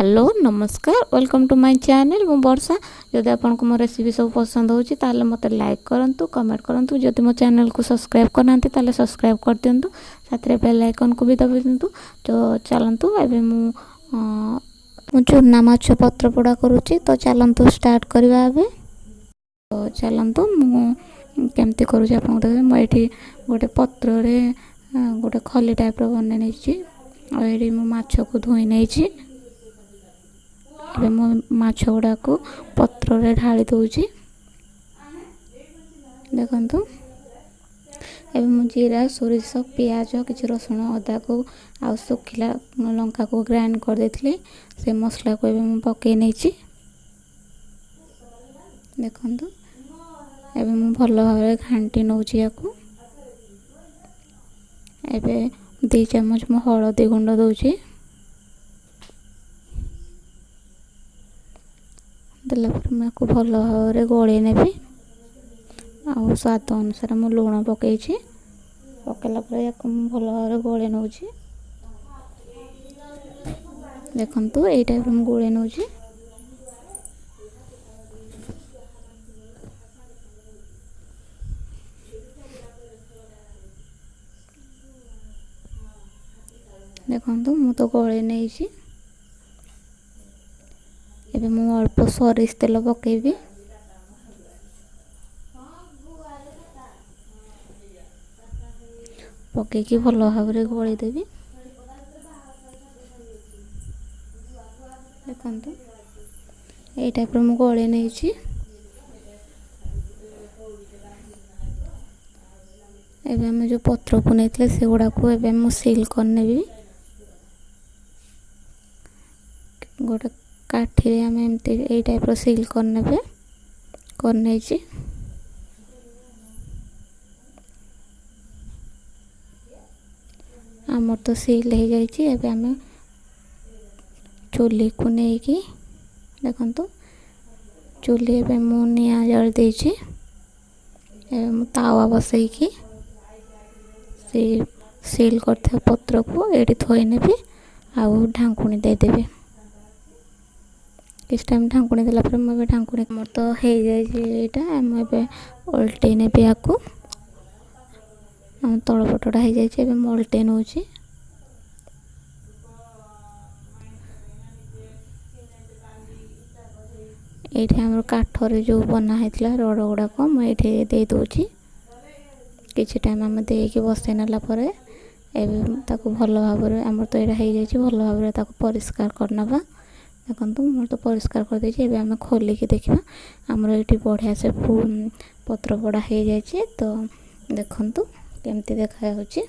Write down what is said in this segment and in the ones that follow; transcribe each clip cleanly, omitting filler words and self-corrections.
Hello, ନମସ୍କାର, welcome to my channel. ମୁଁ ବର୍ଷା। ଯଦି ଆପଣଙ୍କୁ ମୋ ରେସିପି ସବୁ ପସନ୍ଦ ହେଉଛି, ତାହେଲେ ମୋତେ ଲାଇକ୍ କରନ୍ତୁ, କମେଣ୍ଟ କରନ୍ତୁ। ଯଦି ମୋ ଚ୍ୟାନେଲ୍କୁ ସବସ୍କ୍ରାଇବ୍ କରିନାହାନ୍ତି, ତାହେଲେ ସବସ୍କ୍ରାଇବ୍ କରିଦିଅନ୍ତୁ, ସାଥିରେ ବେଲ୍ ଆଇକନ୍କୁ ବି ଦବାଇ ଦିଅନ୍ତୁ। ତ ଚାଲନ୍ତୁ, ଏବେ ମୁଁ ମୁଁ ଚୁନା ମାଛ ପତ୍ରପୋଡ଼ା କରୁଛି। ତ ଚାଲନ୍ତୁ, ଷ୍ଟାର୍ଟ କରିବା ଏବେ। ତ ଚାଲନ୍ତୁ, ମୁଁ କେମିତି କରୁଛି ଆପଣଙ୍କୁ ଦେଖ। ମୁଁ ଏଇଠି ଗୋଟେ ପତ୍ରରେ ଗୋଟେ ଖଲି ଟାଇପ୍ର ବନେଇ ନେଇଛି ଆଉ ଏଇଠି ମୁଁ ମାଛକୁ ଧୋଇ ନେଇଛି। ଏବେ ମୁଁ ମାଛ ଗୁଡ଼ାକୁ ପତ୍ରରେ ଢାଳି ଦେଉଛି, ଦେଖନ୍ତୁ। ଏବେ ମୁଁ ଜିରା, ସୋରିଷ, ପିଆଜ, କିଛି ରସୁଣ, ଅଦାକୁ ଆଉ ଶୁଖିଲା ଲଙ୍କାକୁ ଗ୍ରାଇଣ୍ଡ କରିଦେଇଥିଲି। ସେ ମସଲାକୁ ଏବେ ମୁଁ ପକାଇ ନେଇଛି, ଦେଖନ୍ତୁ। ଏବେ ମୁଁ ଭଲ ଭାବରେ ଘାଣ୍ଟି ନେଉଛି ୟାକୁ। ଏବେ 2 ଚାମଚ ମୁଁ ହଳଦୀ ଗୁଣ୍ଡ ଦେଉଛି। ଦେଲା ପରେ ମୁଁ ୟାକୁ ଭଲ ଭାବରେ ଗୋଳେଇ ନେବି ଆଉ ସ୍ୱାଦ ଅନୁସାରେ ମୁଁ ଲୁଣ ପକାଇଛି। ପକାଇଲା ପରେ ୟାକୁ ମୁଁ ଭଲ ଭାବରେ ଗୋଳେଇ ନେଉଛି, ଦେଖନ୍ତୁ। ଏଇ ଟାଇପ୍ର ମୁଁ ଗୋଳେଇ ନେଉଛି। ଦେଖନ୍ତୁ, ମୁଁ ତ ଗୋଳେଇ ନେଇଛି। ଏବେ ମୁଁ ଅଳ୍ପ ସୋରିଷ ତେଲ ପକାଇବି। ପକାଇକି ଭଲ ଭାବରେ ଗୋଳେଇ ଦେବି, ଦେଖନ୍ତୁ। ଏଇ ଟାଇପ୍ର ମୁଁ ଗୋଳେଇ ନେଇଛି। ଏବେ ଆମେ ଯେଉଁ ପତ୍ରକୁ ନେଇଥିଲେ, ସେଗୁଡ଼ାକୁ ଏବେ ମୁଁ ସିଲ୍ କରିନେବି। ଗୋଟେ କାଠିରେ ଆମେ ଏମିତି ଏଇ ଟାଇପ୍ର ସିଲ୍ କରିନେବେ। କରିନେଇଛି। ଆମର ତ ସିଲ୍ ହେଇଯାଇଛି। ଏବେ ଆମେ ଚୁଲିକୁ ନେଇକି, ଦେଖନ୍ତୁ, ଚୁଲି ଏବେ ମୁଁ ନିଆଁ ଜାଳି ଦେଇଛି। ଏବେ ମୁଁ ତାୱା ବସେଇକି ସେ ସିଲ୍ କରିଥିବା ପତ୍ରକୁ ଏଇଠି ଥୋଇ ନେବି ଆଉ ଢାଙ୍କୁଣୀ ଦେଇଦେବି। କିଛି ଟାଇମ୍ ଢାଙ୍କୁଣୀ ଦେଲା ପରେ ମୁଁ ଏବେ ଢାଙ୍କୁଣୀ, ମୋର ତ ହେଇଯାଇଛି ଏଇଟା। ମୁଁ ଏବେ ଓଲଟେଇ ନେବି ୟାକୁ। ଆମ ତଳ ପଟଟା ହେଇଯାଇଛି, ଏବେ ମୁଁ ଓଲଟେଇ ନେଉଛି। ଏଇଠି ଆମର କାଠରେ ଯେଉଁ ବନା ହେଇଥିଲା ରଡ଼ ଗୁଡ଼ାକ ମୁଁ ଏଇଠି ଦେଇ ଦେଉଛି। କିଛି ଟାଇମ୍ ଆମେ ଦେଇକି ବସେଇ ନେଲା ପରେ ଏବେ ତାକୁ ଭଲ ଭାବରେ, ଆମର ତ ଏଇଟା ହେଇଯାଇଛି, ଭଲ ଭାବରେ ତାକୁ ପରିଷ୍କାର କରିନେବା। ଦେଖନ୍ତୁ, ମୁଁ ତ ପରିଷ୍କାର କରିଦେଇଛି। ଏବେ ଆମେ ଖୋଲିକି ଦେଖିବା। ଆମର ଏଇଠି ବଢ଼ିଆ ସେ ପତ୍ର ପୋଡ଼ା ହେଇଯାଇଛି। ତ ଦେଖନ୍ତୁ କେମିତି ଦେଖାଯାଉଛି।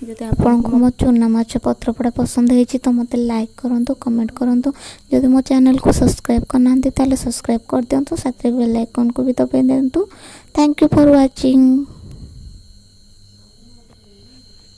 ଯଦି ଆପଣଙ୍କୁ ମୋ ଚୁନା ମାଛ ପତ୍ରପୋଡ଼ା ପସନ୍ଦ ହେଇଛି, ତ ମୋତେ ଲାଇକ୍ କରନ୍ତୁ, କମେଣ୍ଟ କରନ୍ତୁ। ଯଦି ମୋ ଚ୍ୟାନେଲକୁ ସବସ୍କ୍ରାଇବ୍ କରିନାହାନ୍ତି, ତାହେଲେ ସବସ୍କ୍ରାଇବ୍ କରିଦିଅନ୍ତୁ, ସାଥିରେ ବେଲ୍ ଆଇକନ୍କୁ ବି ଦବାଇ ଦିଅନ୍ତୁ। Thank you for watching.